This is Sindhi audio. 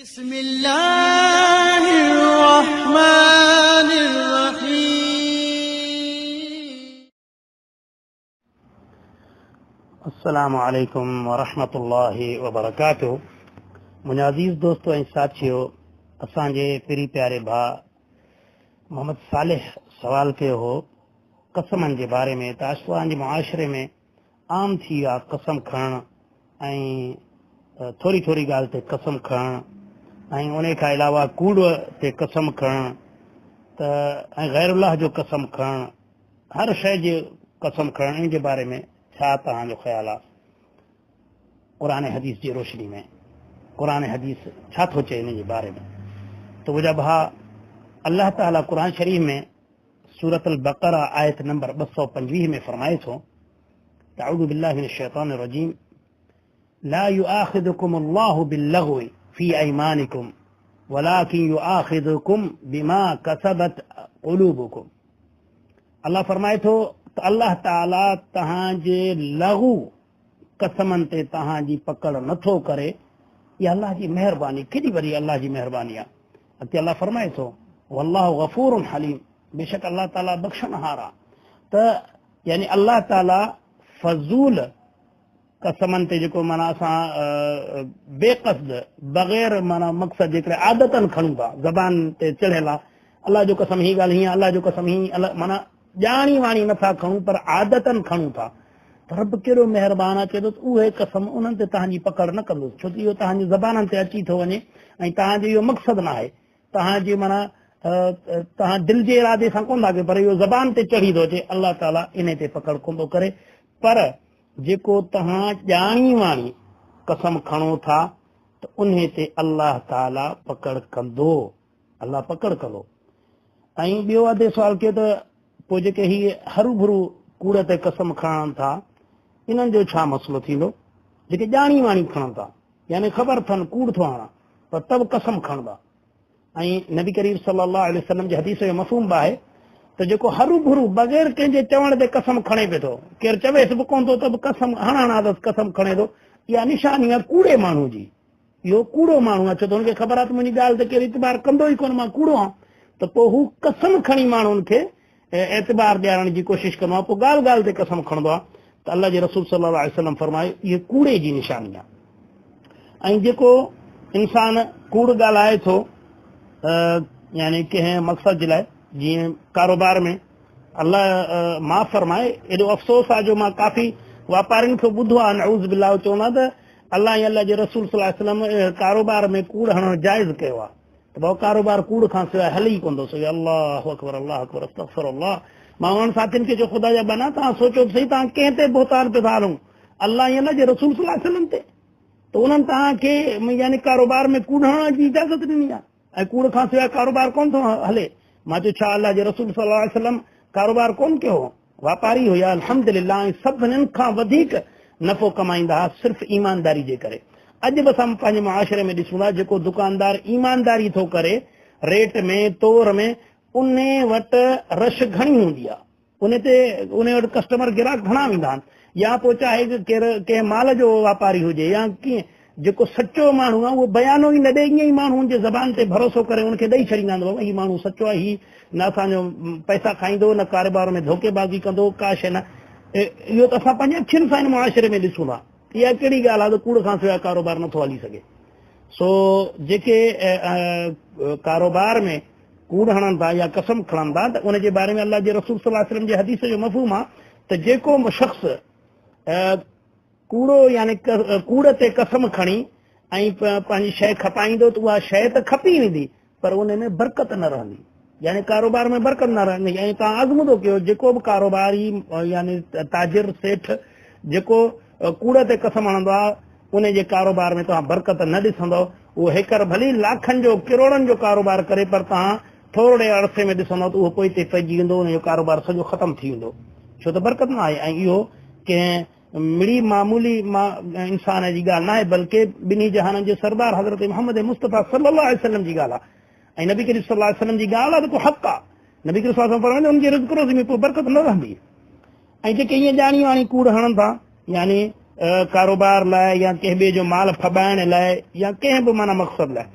بسم الله الرحمن الرحيم. السلام عليڪم ورحمة الله وبرڪاته منهنجا عزيز دوستو ۽ ساٿيو اسان جي پري پياري ڀاء محمد صالح سوال ڪيو هو قسمن جي باري ۾ ته اسان جي معاشري ۾ عام ٿي ويو آهي قسم کڻڻ ۽ ٿوري ٿوري ڳالهه تي قسم کڻڻ ۽ ان کان علاوه ڪوڙ تي قسم کڻڻ ته ۽ غير الله جو قسم کڻڻ هر شيء جي قسم کڻڻ ان جي باري ۾ ڇا توهان جو خيال آهي قرآن حديث جي روشني ۾ قرآن حديث ڇا ٿو چئي ان جي باري ۾ ته منهنجا ڀاء الله تعالي قرآن شريف ۾ سورة البقره آيت نمبر 225 ۾ فرمائي ٿو اعوذ بالله من الشيطان الرجيم لا يؤاخذكم الله باللغو في ايمانكم ولكن يؤاخذكم بما كسبت قلوبكم الله فرمائي ٿو ته الله تعالي توهان جي لغو قسمن تي توهان جي پڪڙ نٿو ڪري. اها الله جي مهرباني، ڪيڏي وڏي الله جي مهرباني آهي. اڳتي الله فرمائي ٿو، والله غفور حليم، بيشڪ الله تعالي بخشڻهار آهي. ته يعني الله تعالي فضول قسمن تي جيڪو معنيٰ اسان بي قصد بغير معنيٰ مقصد جي ڪري عادتن کڻون ٿا، زبان تي چڙهيل آهي، الله جو قسم هي ڳالهه هيئن، الله جو قسم هي، الله معنيٰ ڄاڻي واڻي نٿا کڻون پر عادتن کڻون ٿا ته رب ڪيڏو مهربان آهي چئي ٿو ته اهي قسم انهن تي توهان جي پڪڙ نه ڪندس ڇو ته اهو توهان جي زبانن تي اچي ٿو وڃي ۽ توهان جو اهو مقصد نه آهي توهان جي معنيٰ توهان دل جي ارادي سان ڪونه ٿا ڪيو پر اهو زبان تي چڙهي ٿو اچي الله تعاليٰ انهي تي پڪڙ ڪونه ٿو ڪري پر جيڪو توهان ڄاڻي واڻي قسم کڻو ٿا ته انهي تي الله تعاليٰ پڪڙ ڪندو. الله پڪڙ ڪندو. ۽ ٻيو ادي سوال ڪيو ته پوء جيڪي هي هروڀرو ڪوڙ تي قسم کڻن ٿا انهن جو ڇا مسئلو ٿيندو؟ جيڪي ڄاڻي واڻي کڻن ٿا يعني خبر اٿن ڪوڙ ٿو هڻان پر ته به قسم کڻندا. ۽ نبي ڪريم صلي الله عليه وسلم جي حديث جو مفهوم به آهي ته جيڪو هروڀرو بغير ڪنهن جي چوڻ تي قسم کڻي پيو ٿو ڪير چويس به ڪونه ٿو ته به قسم هڻ هڻان اٿس قسم کڻي ٿو اها نشاني آهي ڪوڙي ماڻهو جي. اهو ڪوڙو ماڻهو آهي، ڇو ته هن کي خبر آهي ته منهنجي ڳالهه تي ڪير اعتبار ڪندو ئي ڪونه، مان ڪوڙو آهيان، ته پوء هو قسم کڻي ماڻهن کي اعتبار ڏيارڻ جي ڪوشش ڪندو آهي، پوء ڳالهه ڳالهه تي قسم کڻندو آهي ته الله جي رسول صلي الله عليه وسلم فرمايو، اهي ڪوڙي جي نشاني آهي. ۽ جيڪو انسان ڪوڙ ڳالهائي ٿو يعني ڪنهن مقصد جي لاء جيئن ڪاروبار ۾ الله معاف فرمائي ايڏو افسوس آهي جو مان ڪافي واپارين کي ٻڌو آهي نعوذ بالله چوندا ته الله ۽ الله جي رسول صلي الله عليه وسلم ڪاروبار ۾ ڪوڙ هڻڻ جائز ڪيو آهي ته ڀائو ڪاروبار ڪوڙ کان سواء هلي ئي ڪونه ٿو سگهي. الله اڪبر الله اڪبر استغفر الله. مان انهن ساٿين کي چيو خدا جا ٻانها توهان سوچو ته سهي توهان ڪنهن تي بهتان پيا ٿا هڻو الله ۽ الله جي رسول صلي الله عليه وسلم تي ته انهن توهان کي يعني ڪاروبار ۾ ڪوڙ هڻڻ جي اجازت ڏني آهي ۽ ڪوڙ کان سواء ڪاروبار ڪونه ٿو هلي. مان چيو ڇا الله جي رسول صلي الله عليه وسلم ڪاروبار ڪونه ڪيو هو؟ واپاري هيا الحمدلله ۽ سڀنين کان وڌيڪ نفعو ڪمائيندا ها صرف ايمانداري جي ڪري. اڄ به اسان پنهنجي معاشري ۾ ڏسون ٿا جيڪو دڪاندار ايمانداري ٿو ڪري ريٽ ۾ تور ۾ انهي وٽ رش گهڻي هوندي آهي انهي تي انهي وٽ ڪسٽمر گراهڪ گهڻا ويندا آهن يا پوء چاهي ڪير ڪنهن مال جو واپاري هجي يا ڪيئن جيڪو سچو ماڻهو آهي اهو بيانو ئي نه ڏئي ائين ئي ماڻهو ان جي زبان تي ڀروسو ڪري ان کي ڏئي ڇڏيندا آهن ته بابا هي ماڻهو سچو آهي هي نه اسان جو پئسا کائيندو نه ڪاروبار ۾ ڌوڪي بازي ڪندو ڪا شيء نه اهو ته اسان پنهنجي اکين سان هن معاشري ۾ ڏسون ٿا اها ڪهڙي ڳالهه آهي ته ڪوڙ کان سواء ڪاروبار نٿو هلي سگهي سو جيڪي ڪاروبار ۾ ڪوڙ هڻن ٿا يا قسم کڻن ٿا ته ان جي باري ۾ الله جي رسول صلي الله عليه وسلم جي حديث جو مفهوم آهي ته جيڪو شخص ڪوڙو يعني ڪوڙ تي قسم کڻي ۽ پنهنجي شيء کپائيندو ته اها شيء ته کپي ويندي پر ان ۾ برڪت نه رهندي يعني ڪاروبار ۾ برڪت نه رهندي ۽ توهان آزمودو ڪيو جيڪو به ڪاروباري يعني تاجر سيٺ جيڪو ڪوڙ تي قسم هڻندو آهي ان جي ڪاروبار ۾ توهان برڪت نه ڏسندو اهو هيڪر ڀلي لاکن جو ڪروڙن جو ڪاروبار ڪري پر توهان ٿورڙي عرصي ۾ ڏسندو ته اهو پوئتي پئجي ويندو ان جو ڪاروبار سڄو ختم ٿي ويندو ڇو ته برڪت نه آهي ۽ اهو ڪنهن مڙئي معمولي انسان جي ڳالهه ناهي بلڪه ٻنهي جهانن جي سردار حضرت محمد مصطفيٰ صلي الله عليه وسلم جي ڳالهه آهي ۽ نبي ڪريم صلي الله عليه وسلم جي ڳالهه آهي ته ڪو حق آهي نبي ڪريم صلي الله عليه وسلم فرمائي ان جي رزق روزي ۾ پوء برڪت نه رهندي ۽ جيڪي ائين ڄاڻي واڻي ڪوڙ هڻن ٿا يعني ڪاروبار لاء يا ڪنهن ٻئي جو مال ڦٻائڻ لاء يا ڪنهن به معنيٰ مقصد لاء.